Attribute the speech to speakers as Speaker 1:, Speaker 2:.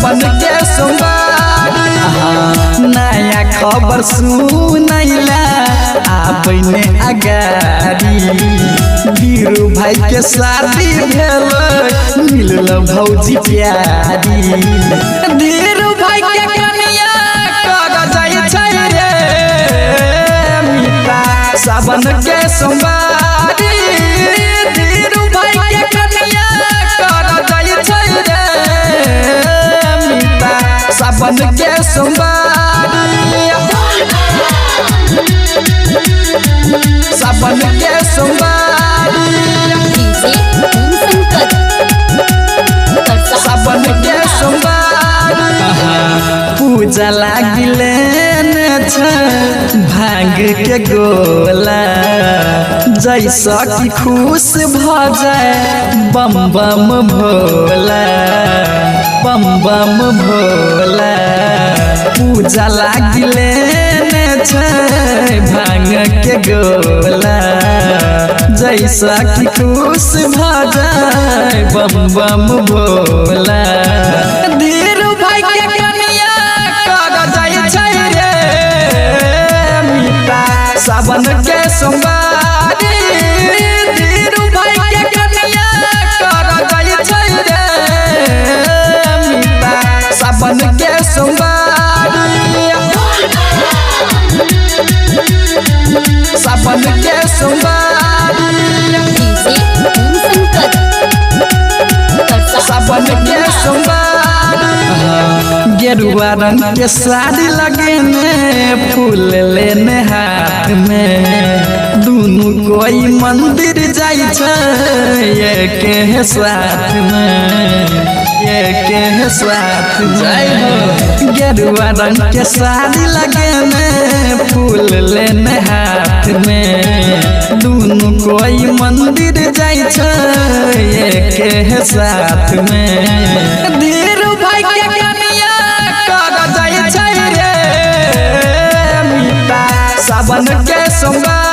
Speaker 1: सावन के सोमवारी। नया खबर सुनैला आपने अगारी, धीरू भाई के शादी भेल मिलल भौजी प्यारी। धीरू भाई के कनिया कर जाइ छै रे मिता सावन के सोमवारी। धीरू भाई के कनिया कर जाइ छै रे मिता सावन के सोमवारी। सावन के सोमवारी।
Speaker 2: डीजे ओम शंकर
Speaker 1: सावन के सोमवारी। पूजा लागिले भांग के गोला, जैसा कि खुश भ जाए बम बम भोला, बम बम भोला। पूजा लागिले भांग के गोला, जैसा कि खुश भ जाए बम बम भोला। धीरू भाई के कनिया कर जाइ छै रे मिता सावन के सोमवारी। धीरू भाई के कनिया कर जाइ छै रे मिता सावन के सोमवारी। सावन के सोमवारी।
Speaker 2: डीजे ओम शंकर
Speaker 1: सावन के सोमवारी। गेरुआ रंग के साड़ी लगेने फूल लेने हाथ में, दुनू कोई मंदिर जाइ छै एक साथ में, एक साथ जाइ हो। गेरुआ रंग के साड़ी लगेने फूल लेने हाथ में, दुनू कोई मंदिर जाइ छै एक साथ में। धीरू भाई के कनिया कर जाइ छै रे मिता सावन के सोमवारी।